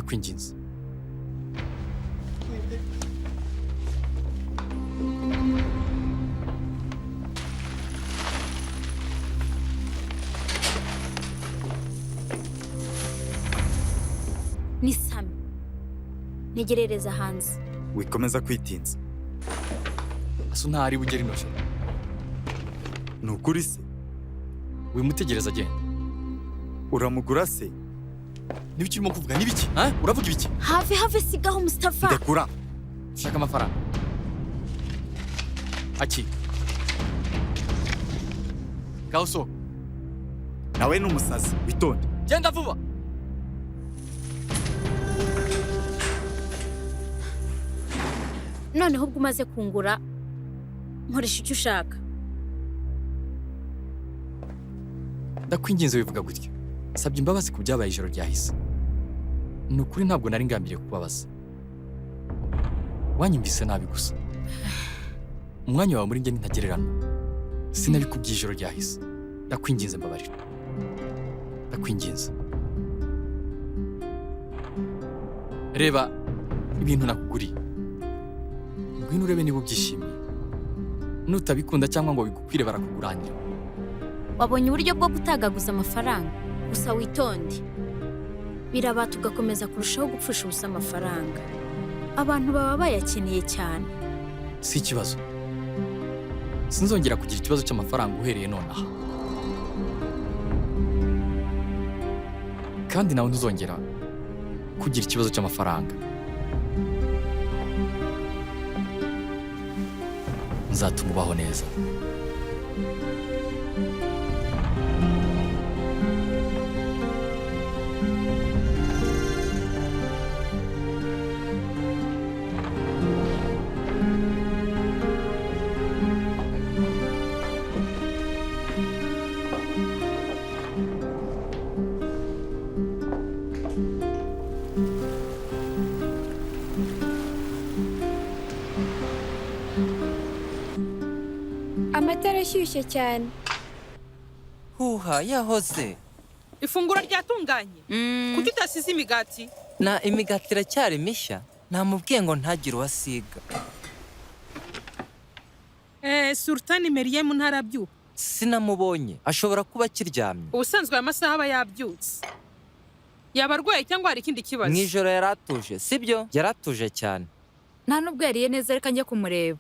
Ndakwinginze. Ni Sami. Ntegerereza hanze. Wikomeza kwitinza. Aso ntari bugere ino joro. Ni ukuri se? Wimutegereza agenda. Uramugura se? N'ibiki urimo kuvuga n'ibiki? Ha? Uravuga ibiki? Have have, sigaho Mustafa. Ndekura. Shaka amafaranga. Aki. Ngaho sohoka. Nawe ni umusazi, witonde. Genda vuba. Noneho ubwo umaze kungura, nkoresha icyo ushaka. Ndakwinginze wivuga gutya. Sabye imbabazi ku byabaye ijoro ryahise. Ni ukuri ntabwo nari ngambiriye kubabaza. Wanyumvise nabi gusa. Umwanya wawe muri njye ntagereranywa. Sinabikubwiye ijoro ryahise. Ndakwinginze mbabarira. Ndakwinginze. Reba ibintu nakuguriye. Ngwino urebe niba ubyishimiye. Nutabikunda cyangwa ngo bigukwire barakuguranira. Wabonye uburyo bwo gutagaguza amafaranga. Gusa witonde. Birabata ugakomeza kurushaho gupfusha ubusa amafaranga. Abantu baba bayakeneye cyane. Si ikibazo. Sinzongera kugira ikibazo cy'amafaranga uhereye nonaha. Kandi nawe ntuzongera kugira ikibazo cy'amafaranga. Nzatuma ubaho neza. Amata arashyushye cyane. Huha yahoze. Ifunguro ryatunganye. Kuki utasize imigati? Na imigati iracyari mishya. Namubwiye ngo ntagire uwasiga. Sultani Meriyemu ntarabyuka. Sinamubonye. Ashobora kuba akiryamye. Ubusanzwe aya masaha aba yabyutse. Yaba arwaye cyangwa hari ikindi kibazo? Mu ijoro yaratuje, sibyo? Yaratuje cyane. Nta nubwo yariye neza, reka njye kumureba.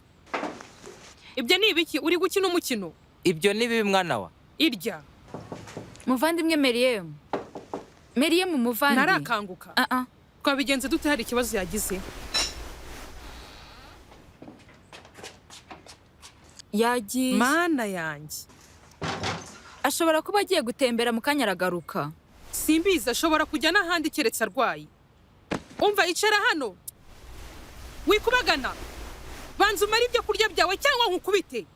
Ibyo ni ibiki? Uri gukina umukino? Ibyo ni bibi mwana wa. Irya. Muvandimwe Meriyemu. Meriyemu muvandi. Ntarakanguka. Twabigenze dute hari ikibazo yagize? Yagiye. Mana yanjye. Ashobora kuba agiye gutembera mu kanya aragaruka. Simbizi, ashobora kujya n'ahandi keretse arwaye. Umva, icara hano. Wikubagana. Banza umare ibyo kurya byawe cyangwa nkukubite.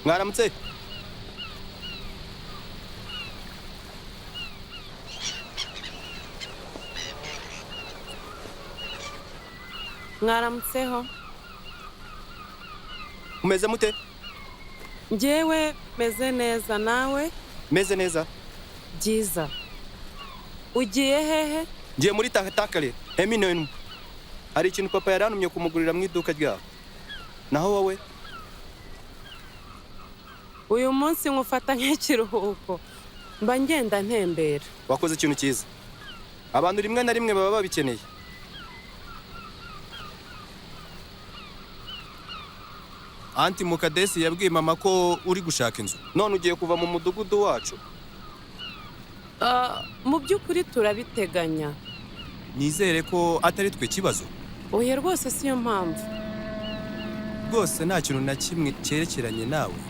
Mwaramutse. Mwaramutseho. Umeze mute? Njyewe meze neza, nawe? Meze neza. Byiza. Ugiye hehe? Ngiye muri Tahtakale, Eminönü. Hari ikintu papa yarantumye kumugurira mu iduka ryabo. Naho wowe? Uyu munsi nkufata nk'ikiruhuko. Mba ngenda ntembera. Wakoze ikintu cyiza. Abantu rimwe na rimwe baba babikeneye. Anti Mukadesi yabwiye mama ko uri gushaka inzu. None ugiye kuva mu mudugudu wacu? Mu by'ukuri turabiteganya. Nizere ko atari twe kibazo. Oya rwose siyo mpamvu. Rwose nta kintu na kimwe cyerekeranye nawe.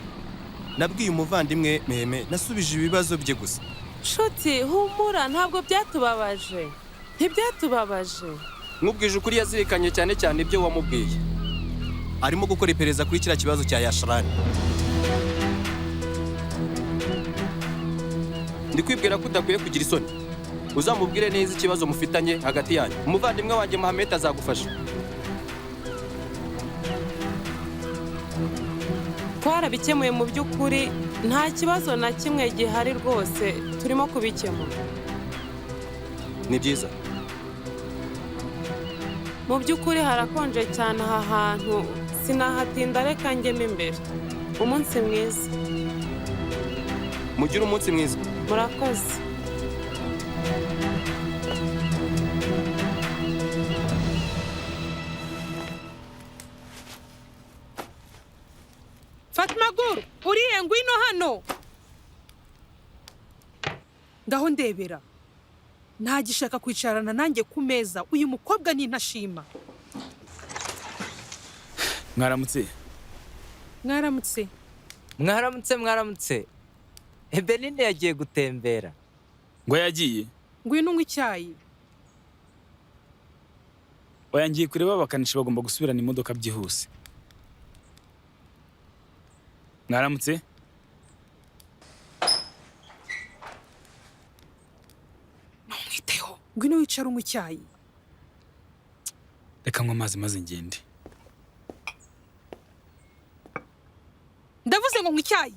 Nabwiye umuvandimwe Meheme, nasubije ibibazo bye gusa. Nshuti, humura, ntabwo byatubabaje. Ntibyatubabaje. Nkubwije ukuri yazirikanye cyane cyane ibyo wamubwiye. Arimo gukora iperereza kuri kiriya kibazo cya Yashrani. Ndi kwibwira ko udakwiye kugira isoni. Uzamubwire neza ikibazo mufitanye hagati yanyu. Umuvandimwe wanjye Mohamed azagufasha. Twarabikemuye mu by'ukuri, nta kibazo na kimwe gihari rwose, turimo kubikemura. Ni byiza. Mu by'ukuri harakonje cyane aha hantu, sinahatinda, reka njyemo imbere. Umunsi mwiza. Mugire umunsi mwiza. Murakoze. Fatma Guru, uriye? Ngwino hano. Ngaho ndebera. Ntagishaka kwicarana nanjye ku meza. Uyu mukobwa ni intashima. Mwaramutse. Mwaramutse. Mwaramutse, mwaramutse. Ebeline yagiye gutembera. Ngo yagiye? Ngwino unywe icyayi. Oya, ngiye kureba abakanishi, bagomba gusubirana imodoka byihuse. Mwaramutse. Ntumwiteho. Ngwino wicare unywe icyayi. Reka nywe amazi maze ngende. Ndavuze ngo nywa icyayi.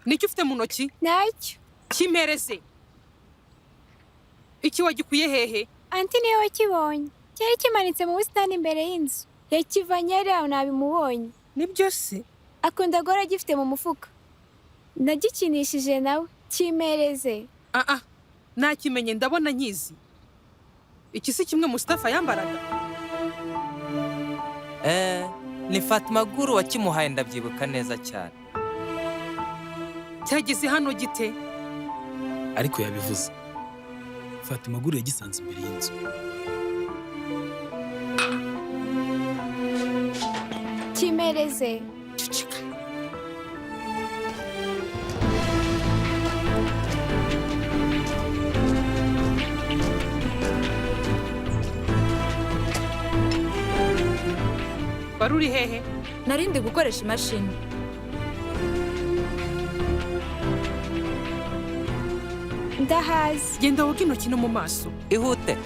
Nicyo ufite mu ntoki? Ntacyo. Kimpereze. Iki wagikuye hehe? Anti niwe wakibonye. Cyari kimanitse mu busitani imbere y'inzu. Yakivanye hariya aho nabimubonye. Nibyo se? Akunda guhora agifite mu mufuka. Nagikinishije nawe. Kimpereze. Ah ah. Nakimenye, ndabona nkizi. Iki si kimwe Mustafa yambaraga? Ni Fatma Guru wakimuhaye, ndabyibuka neza cyane. Cyageze hano gite? Ariko yabivuze. Fatima Guru yagisanze imbere y'inzu. Kimpereze. Ceceka. Wari uri hehe? Nari ndi gukoresha imashini. Ndahazi. Genda woge intoki no mu maso. Ihute.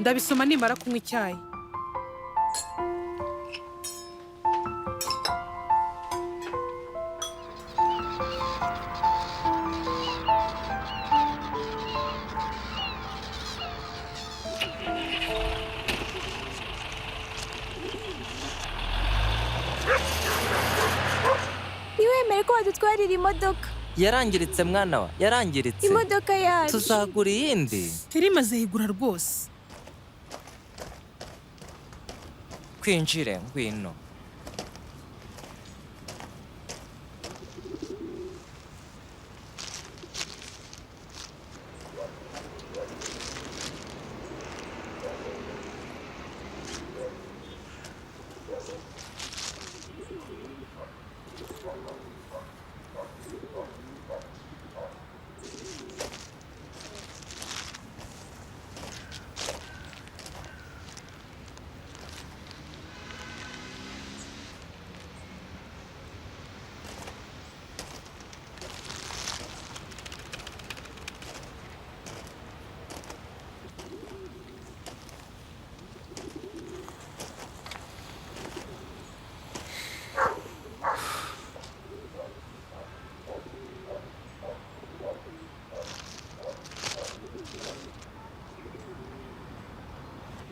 Ndabisoma nimara kunywa icyayi. Ntiwemere ko badutwarira imodoka. Yarangiritse mwana wa, yarangiritse. Imodoka yacu. Tuzagura iyindi. Terima azayigura rwose. Kwinjire, ngwino.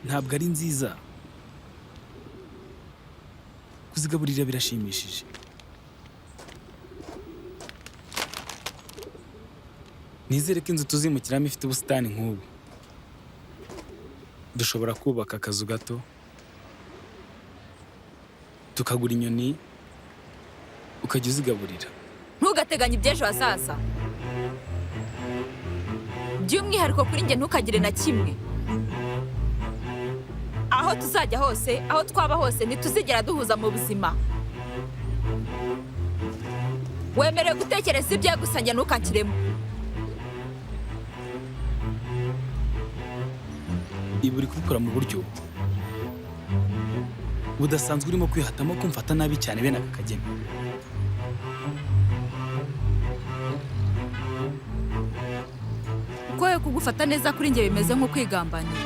Ntabwo ari nziza. Kuzigaburira birashimishije. Nizere ko inzu tuzimukiramo ifite ubusitani nk'ubu. Dushobora kubaka akazu gato, tukagura inyoni Ukajya uzigaburira. Ntugateganye iby'ejo hazaza. By'umwihariko kuri njye ntukagire na kimwe. Aho tuzajya hose, aho twaba hose, ntituzigera duhuza mu buzima. Wemerewe gutekereza ibyawe gusa njye ntukanshyiremo. Ibi uri kubikora mu buryo budasanzwe, urimo kwihatamo kumfata nabi cyane bene aka kageni. Uko we kugufata neza kuri njye bimeze nko kwigambanira.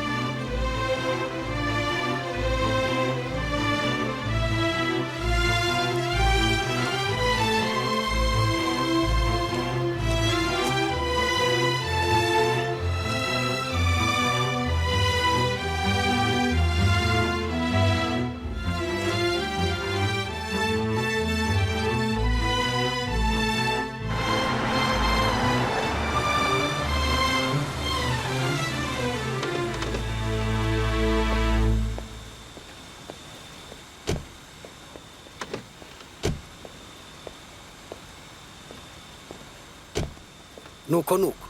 Nuko nuko.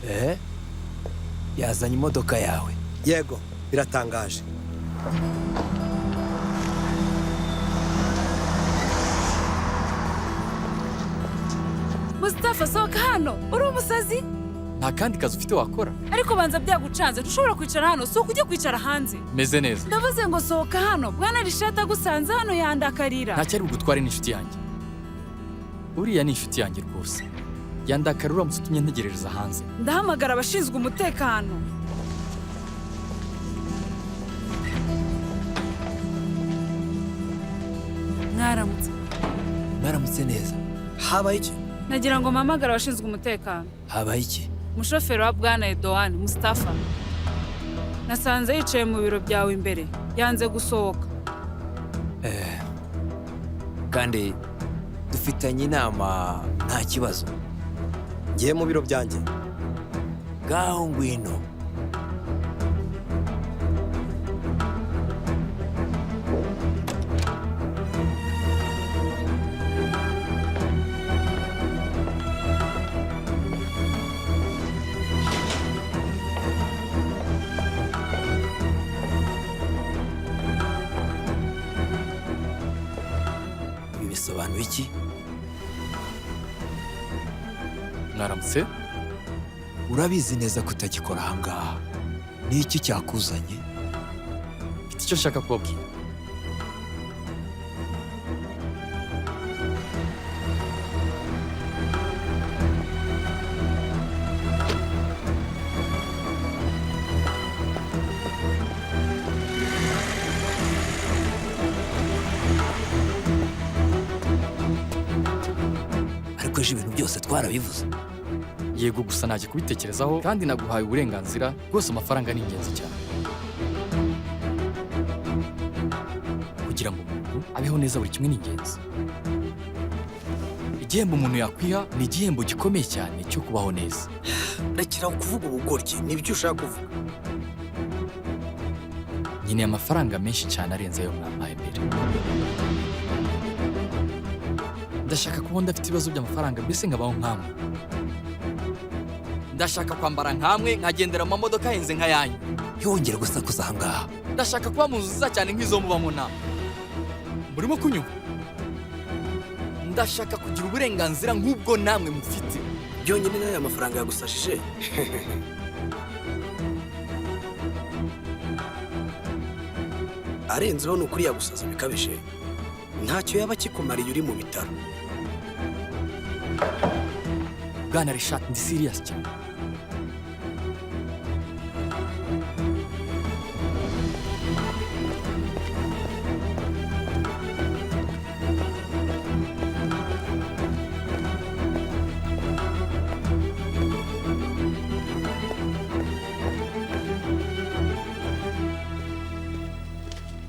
Eh, yazanye imodoka yawe? Yego, biratangaje. Mustafa, sohoka hano, uri umusazi. Nta kandi kazi ufite wakora? Ariko banza byagucanze, ntushobora kwicara hano, si ukujya kwicara hanze. Meze neza. Ndavuze ngo sohoka hano, bwana Rishati agusanze hano yandakarira. Ntacyari bugutware n'inshuti yanjye. Uriya ni inshuti yanjye rwose. Yandakara uramutse utumye ntegerereza hanze. Ndahamagara abashinzwe umutekano. Mwaramutse. Mwaramutse neza. Habaye iki? Nagira ngo mpamagare abashinzwe umutekano. Habaye iki? Umushoferi wa bwana Edoan Mustafa nasanze yicaye mu biro byawe imbere, yanze gusohoka. Kandi dufitanye inama, nta kibazo. Ngiye mu biro byanjye. Ngaho ngwino. Ibi bisobanuye iki? Mwaramutse. Urabizi neza ko utagikora ahangaha. Ni iki cyakuzanye? Mfite icyo nshaka kubabwira. Ariko ejo ibintu byose twarabivuze. Yego, gusa najya kubitekerezaho kandi naguhaye uburenganzira rwose. Amafaranga ni ingenzi cyane kugira ngo umuntu abeho neza, buri kimwe ni ingenzi. Igihembo umuntu yakwiha ni igihembo gikomeye cyane cyo kubaho neza. Rekera kuvuga ubugoryi, nibyo ushaka kuvuga. Nkeneye amafaranga menshi cyane arenze ayo mwampaye mbere. Ndashaka kuba ndafite ibibazo by'amafaranga, mbese nkabaho nkamwe. Ndashaka kwambara nkamwe, nkagendera mu mamodoka ahenze nk'ayanyu. Ntiwongere gusakuza ahangaha. Ndashaka kuba mu nzu nziza cyane nk'izo mubamo nawe. Murimo kunyumva? Ndashaka kugira uburenganzira nk'ubwo namwe mufite. Byonyine n'aya mafaranga yagusashije. Arenzeho ni ukuri yagusaza bikabije. Ntacyo yaba akikumariye uri mu bitaro. Bwana Richard, ndi serious cyane.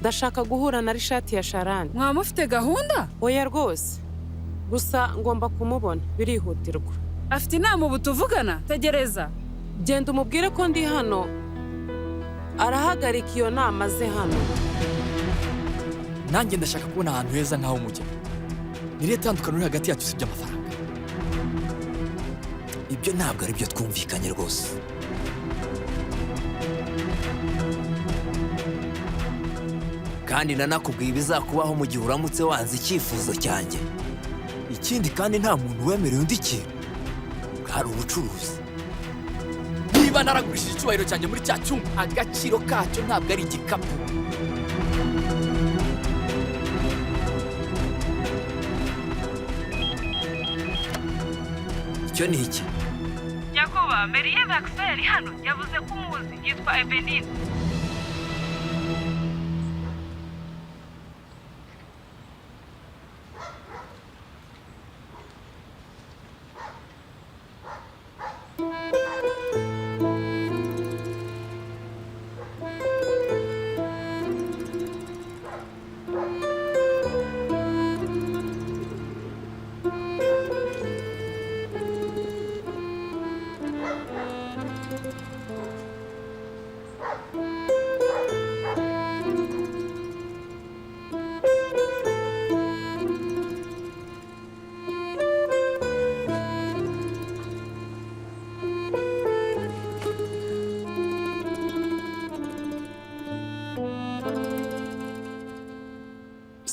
Ndashaka guhura na Rishati ya Sharani. Mwaba mufite gahunda? Oya rwose, gusa ngomba kumubona birihutirwa. Afite inama ubu tuvugana? Tegereza. Genda umubwire ko ndi hano, arahagarika iyo nama aze hano. Nanjye ndashaka kubona ahantu heza nk'aho mujya. Ni irihe tandukaniro riri hagati yacu usibye amafaranga? Ibyo ntabwo ari byo twumvikanye rwose. Kandi nanakubwiye ibizakubaho mu gihe uramutse wanze icyifuzo cyanjye. Ikindi kandi nta muntu wemerewe undi kintu. Bwari ubucuruzi. Niba naragurishije icyubahiro cyanjye muri cya cyumba, agaciro kacyo ntabwo ari igikapu. Icyo ni iki? Nyakubahwa Meriye Maxwell hano yavuze ko umuzi yitwa Ebeline.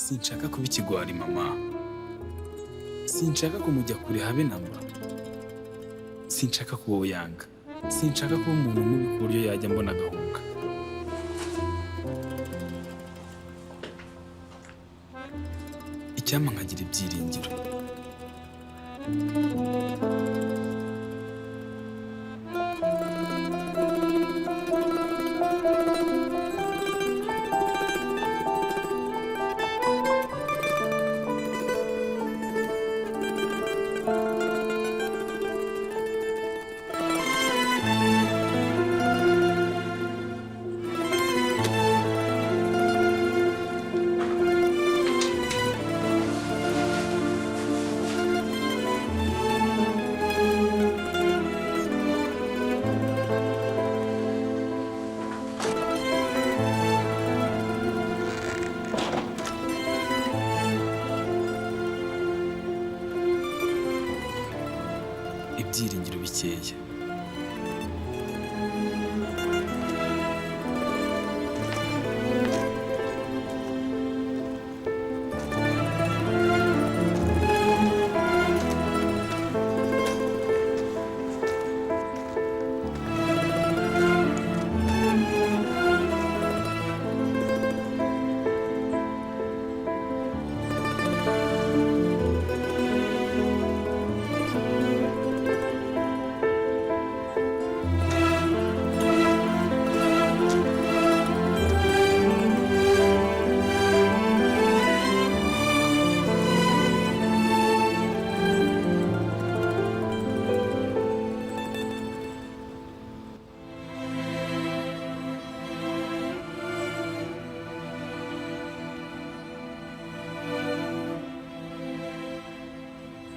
Sinshaka kuba ikigwari mama. Sinshaka kumujya kure habe na mba. Sinshaka kuba uwo yanga. Sinshaka kuba umuntu mubi ku buryo yajya mbona agahunga. Icyampa nkagira ibyiringiro. Ibyiringiro bikeya.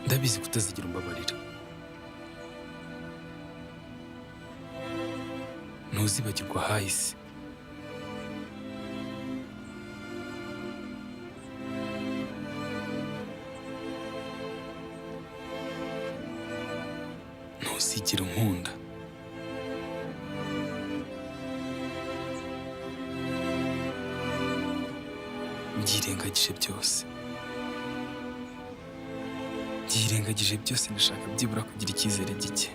Ndabizi kutazigira umbabarira. Ntuzibagirwa ahahise. Ntuzigera unkunda. Byirengagije byose. Byirengagije byose, ndashaka byibura kugira icyizere gike.